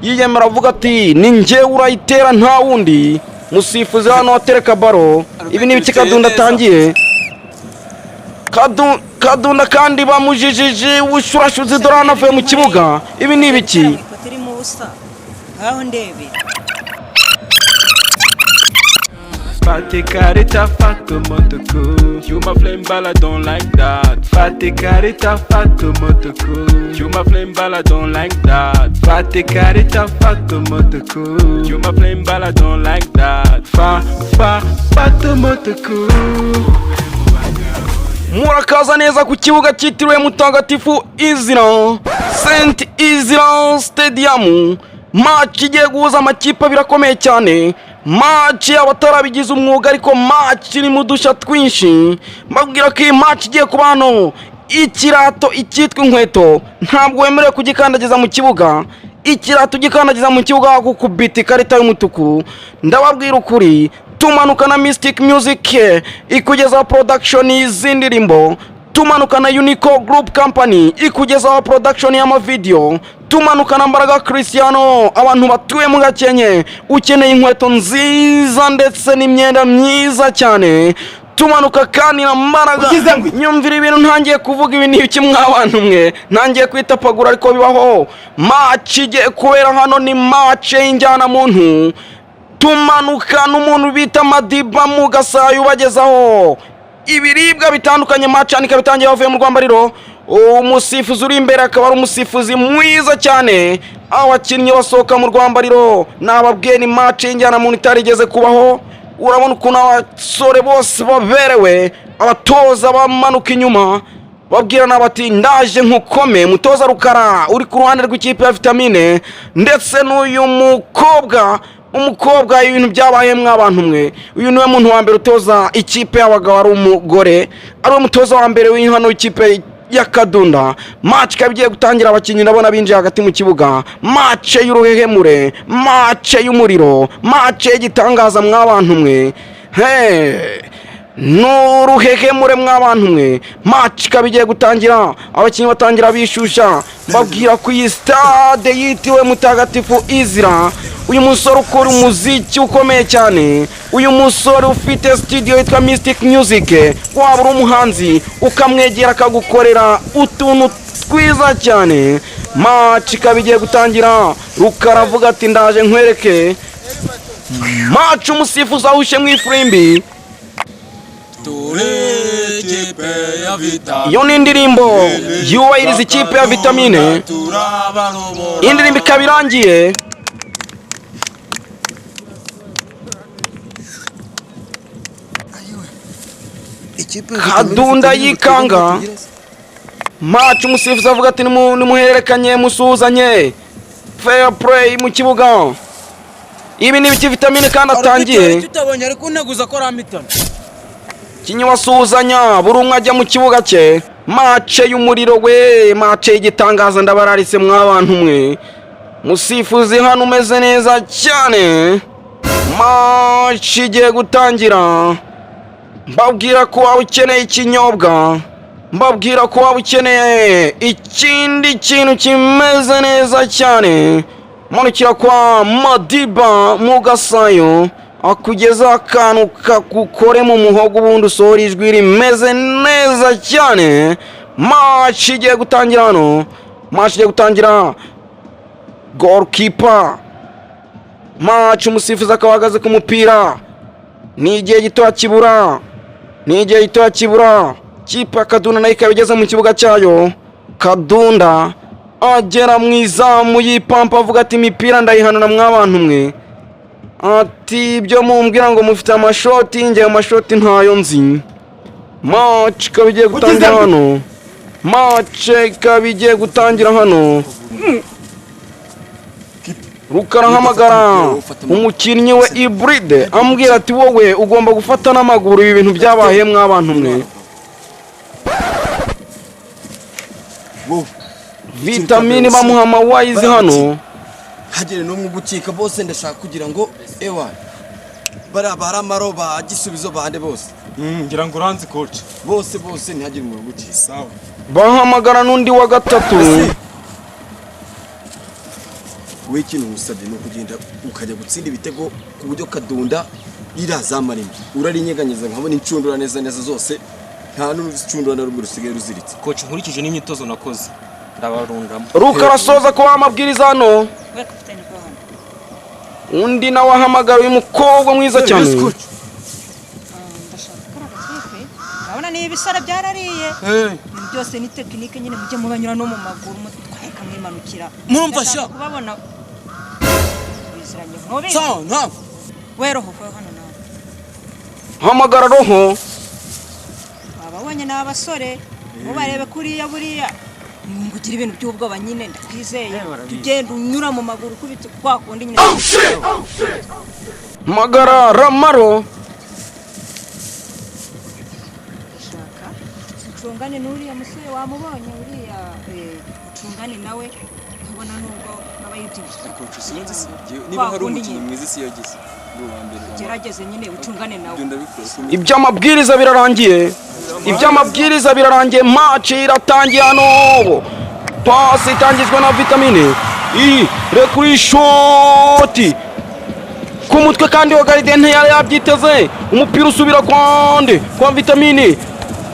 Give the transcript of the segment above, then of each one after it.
Yiyemera avuga ati: "Ni njyewe urayitera, nta wundi." Musifuzi hano atereka baro. Ibi ni ibiki Kadunda atangiye? Kadunda kandi bamujijije ubushurashuzi. Dore hano avuye mu kibuga. Ibi ni ibiki? Ifoto irimo ubusa, ngaho ndebe. Fate karita, fata umutuku. You my flame ball, I don't like that. Fate karita, fata umutuku. You my flame ball, I don't like that. Fate karita, fata umutuku. You my flame ball, I don't like that. Fa fa fata umutuku. Murakaza neza ku kibuga cyitiriwe Mutagatifu Izira, Saint Izira Stadium. Match igiye guhuza amakipe abiri akomeye cyane, match y'abatarabigize umwuga, ariko match irimo udushya twinshi. Mbabwira ko iyi match igiye kuba hano. Ikirato, icyitwa inkweto, ntabwo wemerewe kugikandagiza mu kibuga. Ikirato ugikandagiza mu kibuga, gukubita ikarita y'umutuku. Ndababwira ukuri. Tumanuka na Mystic Music ikugezaho production z'indirimbo, tumanuka na Unico Group Company ikugezaho production y'amavideo, tumanuka na Mbaraga Cristiano. Abantu batuye mu Gakenke, ukeneye inkweto nziza ndetse n'imyenda myiza cyane, tumanuka kandi na Mbaraga. Nyumvira ibintu ntangiye kuvuga. Ibi ni ibiki mw'abantu mwe? Ntangiye kwitapagura, ariko bibaho. Match igiye kubera hano ni match y'injyana muntu. Tumanuka n'umuntu bita Madiba mu Gasayo, ubagezaho ibiribwa bitandukanye. Match ikaba itangiye, bavuye mu rwambariro. Umusifuzi uri imbere akaba ari umusifuzi mwiza cyane. Abakinnyi basohoka mu rwambariro. Nababwiye, ni match y'injyana muntu itarigeze kubaho. Urabona ukuntu abasore bose baberewe. Abatoza bamanuka inyuma babwirana bati: "Ndaje nkukome." Mutoza Rukara uri ku ruhande rw'ikipe ya Vitamine, ndetse n'uyu mukobwa. Umukobwa, ibintu byabaye mw'abantu mwe. Uyu niwe muntu wa mbere utoza ikipe y'abagabo ari umugore, ari we mutoza wa mbere w'hano w'ikipe ya Kadunda. Match ikaba igiye gutangira. Abakinnyi ndabona binjiye hagati mu kibuga. Match y'uruhehemure, match y'umuriro, match y'igitangaza mw'abantu mwe. He, n'uruhehemure mw'abantu mwe. Match ikaba igiye gutangira, abakinnyi batangira bishyushya. Mbabwira ko iyi stade yitiriwe Mutagatifu Izira, uyu musore ukora umuziki ukomeye cyane, uyu musore ufite studio yitwa Mystic Music, waba uri umuhanzi ukamwegera akagukorera utuntu twiza cyane. Match ikaba igiye gutangira. Rukara avuga ati: "Ndaje nkwereke." Match, umusifuzi awushe mu ifirimbi. Turi ikipe ya Vita. Iyo ni indirimbo yubahiriza ikipe ya Vitamine. Turabarobora. Indirimbo ikaba irangiye. Kadunda yikanga. Match, umusifuzi avuga ati: "Nimuhererekanye, musuhuzanye." Fair play mu kibuga. Ibi ni ibiki Vitamine kandi atangiye? Tutabonye ari kunteguza ko arampitana. Kinyi basuhuzanya, buri umwe ajya mu kibuga cye. Match y'umuriro we, match y'igitangaza. Ndabararitse mw'abantu mwe. Musifuzi hano umeze neza cyane. Match igiye gutangira. Mbabwira ko waba ukeneye ikinyobwa, mbabwira ko waba ukeneye ikindi kintu kimeze neza cyane, manukira kwa Madiba mu Gasayo, akugezaho akantu kakukore mu muhogo, ubundi usohora ijwi rimeze neza cyane. Match igiye gutangira hano, match igiye gutangira. Goalkeeper. Match, umusifuzi akaba ahagaze ku mupira. Ni igihe gitoya kibura, ni igihe gitoya kibura. Kipe ya Kadunda nayo ikaba igeze mu kibuga cyayo. Kadunda agera mu izamu yipampa, avuga ati: "Imipira ndayihanura mw'abantu mwe." Ati: "Ibyo mumbwira ngo mufite amashoti, njye amashoti ntayo nzi." Match ikaba igiye gutangira hano, match ikaba igiye gutangira hano. Rukara ahamagara umukinnyi we Iburide, amubwira ati: "Wowe ugomba gufata n'amaguru." Ibi bintu byabaye mw'abantu mwe? Vitamini bamuha amawayizi hano. Hagere n'umwe ugucika bose. Ndashaka kugira ngo ewa bariya baramaro ba Gisubizo bande bose. Ngira ngo uranzi, coach. Bose bose, ntihagire umuntu ugucika. Sawa. Bahamagara n'undi wa gatatu. Wowe ikintu ngusabye ni ukugenda ukajya gutsinda ibitego ku buryo Kadunda irazamara imbi urarinyeganyeza nkabona inshundura neza neza zose, nta n'urucundura na rumwe rusigaye ruziritse. Coach, nkurikije n'imyitozo nakoze, ndabarundamo. Ruka arasoza kubaha amabwiriza hano. We kapitani, ko hano. Undi nawe ahamagara uyu mukobwa mwiza cyane. Yes, coach. Ndashaka kariya gakipe, urabona ni ibisara byarariye. Ibintu byose ni technique nyine, mujye mubanyura no mu maguru, mutwaye kamwimanukira. Murumva Ndashaka sha? kubabona biziranye ntubizi. Sawa, ntabwo. We Roho, we hano nawe. Hamagara Roho. Wababonye ni abasore, mubarebe kuriya buriya ngugira ibintu by'ubwoba nyine, ndakwizeye, tugenda unyura mu maguru ukubita kwa kundi nyine. Hamagara Ramaro. Ndashaka ucungane n'uriya musore, wamubonye uriya, ucungane nawe, nkabona nubwo aba yibyibushye. Coach, sinzi si niba hari umukinnyi mwiza isi yagize, ni uwa mbere. Gerageze nyine ucungane nawe. Ibyo ndabikora. Iby'amabwiriza birarangiye, iby'amabwiriza birarangiye, match iratangiye hano. Pasi itangizwa na Vitamine iyi rekuri, ishoti ku mutwe kandi wa gardien ntiyari yabyiteze. Umupira usubira kwa nde? Kwa Vitamine.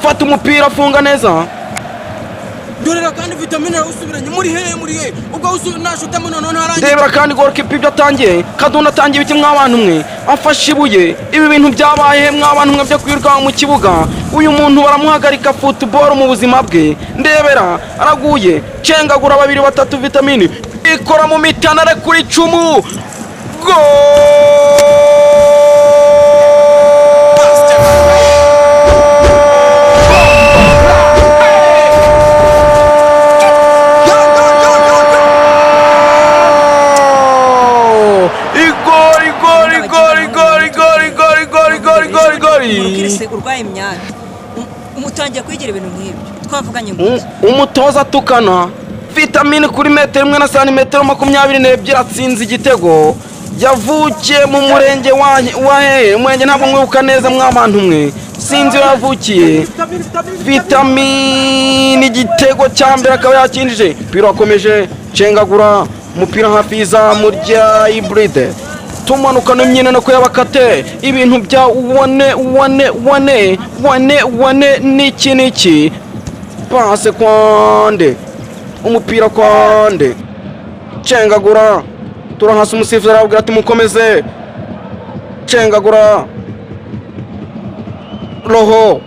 Fata umupira, afunga neza. Dorera kandi Vitamine arawusubiranye. Muri hehe? Muri hehe? Ubwo nashutamo noneho ntarangiye. Ndebera kandi goalkeeper ibyo atangiye. Kadunda atangiye ibiti mw'abantu mwe, afashe ibuye. Ibi bintu byabaye he mw'abantu mwe byo kwirukanka mu kibuga? Uyu muntu baramuhagarika football mu buzima bwe. Ndebera araguye, cengagura babiri batatu, Vitamine ikora mu mitanare kuri icumu. Goal! Igori, igori, igori, igori, igori, igori, igori, igori, igori, igori! Umukirisi urwaye imyanya umutangiye kwigira ibintu nk'ibyo twavuganye ngo Umutoza atukana Vitamine. Kuri metero 1 na santimetero 22 atsinze igitego. Yavukiye mu murenge wa hehe? Umurenge ntabwo mwibuka neza mw'abantu mwe, sinzi iyo yavukiye. Vitamine igitego cya mbere akaba yakinjije. Umupira wakomeje cengagura umupira hafi y'izamu rya Iburide. Tumanuka n'imyino no kuyabakate ibintu bya wane wane wane wane wane n'iki n'iki. Pase kwande, umupira kwande, cengagura turahasi. Umusifuzi arababwira ati mukomeze. Cengagura Roho,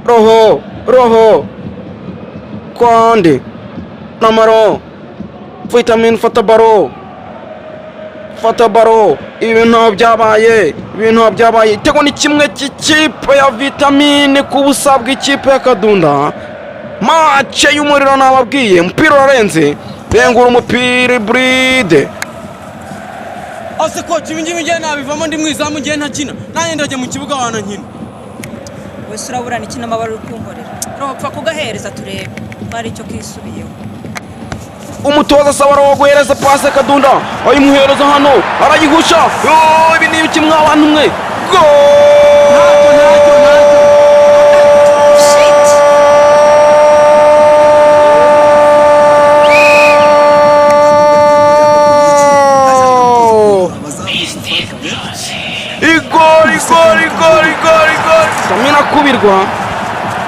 Roho, Roho kwande Namaro. Vitamine, fata baro, fata baro. Ibi bintu ntaho byabaye, ibi bintu ntaho byabaye. Igitego ni kimwe cy'ikipe ya Vitamine ku busa bw'ikipe ya Kadunda. Match y'umuriro nababwiye. Umupira urarenze, rengura umupira Iburide. Ase coach, ibi ngibi ngiye nabivamo ndi mwizamu, ngiye ntakina nanjye, ndajya mu kibuga wanankina. Wese uraburana iki n'amabara uri kunkorera? Roho, pfa kugahereza turebe ko hari icyo kisubiyeho. Umutoza asaba Roho guhereza pase Kadunda, ayimuhereza hano arayihusha. Yo, ibi ni ibiki mw'abantu mwe? Goal! Shit! Igori, igori, igori, igori, igori! Vitamine akubirwa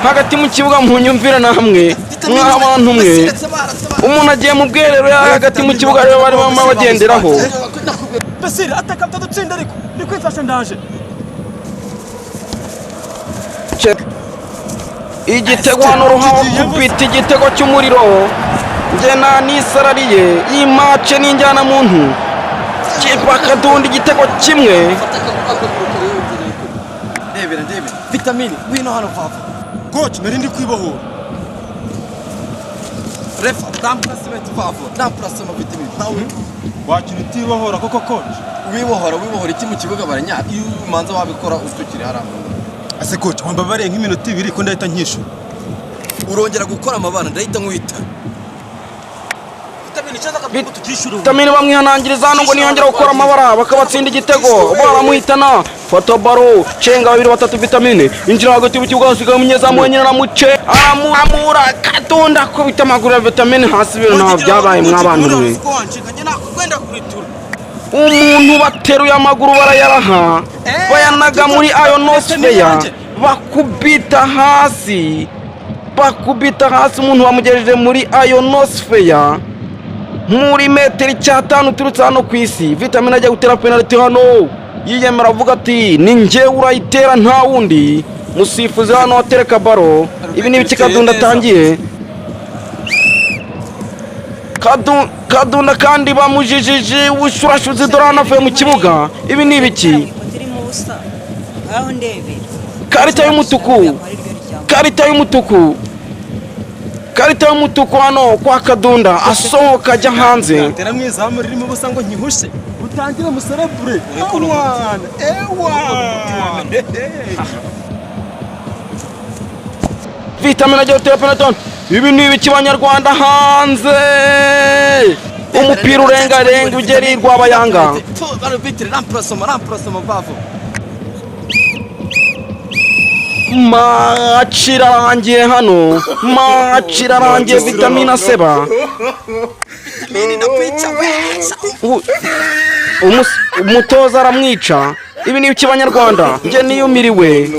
hagati mu kibuga. Munyumvire namwe mw'abantu mwe, umuntu agiye mu bwiherero hagati mu kibuga rero barimo bagenderaho. Basiri ataka mutadutsinda, ariko ndi kwifasha, ndaje. Igitego hano, Ruhawa kubita igitego cy'umuriro. Njye nta nisarariye, iyi match ni injyana muntu. Kipa Kadunda igitego kimwe. Ndebera, ndebera, Vitamine, ngwino hano vava. Coach, nari ndi kwibohora. Refa, remplacement vava, remplacement Vitamine nawe. Wakina utibohora koko, coach? Wibohora, wibohora iki? Mu kibuga baranya, iyo umanza wabikora utukiri hariya. Ase coach, wambabariye nk'iminota 2 ko ndahita nkishura? Urongera gukora amabara ndahita nkwita. Vitamine bamwihanangiriza hano ngo niyongera gukora amabara bakabatsinda igitego, baramuhitana. Fata baro, cenga babiri batatu, Vitamine injira hagati mu kibuga, hasigaye umunyezamu wenyine, aramuce, aramura, Kadunda akubita amaguru ya Vitamine hasi. Ibintu ntabwo byabaye mw'abantu mwe. Umuntu bateruye amaguru barayaraha, bayanaga muri ayonosfeya, bakubita hasi, bakubita hasi. Umuntu bamugejeje muri ayonosfeya, muri metero 5 uturutse hano ku isi. Vitamine ajya gutera penaliti hano, yiyemera avuga ati: "Ni njyewe urayitera, nta wundi." Musifuzi hano atereka baro. Ibi ni ibiki Kadunda atangiye? Kadunda kandi bamujijije ubushurashuzi, dore hano avuye mu kibuga. Ibi ni ibiki? Ifoto irimo ubusa, ngaho ndebera. Karita y'umutuku, karita y'umutuku, karita y'umutuku hano kwa Kadunda, asohoka ajya hanze. Tera mu izamu ririmo ubusa ngo nkihushe, utangire muserebure, ewana ewana. Vitamine agiye gutera penaliti. Ibi ni ibiki banyarwanda? Hanze umupira urengarenga ugera i Rwabayanga. Arbitre, remplacement, remplacement, bravo. Match irarangiye hano, match irarangiye. Vitamine aseba. Umutoza aramwica. Ibi ni ibiki banyarwanda? Njye niyumiriwe.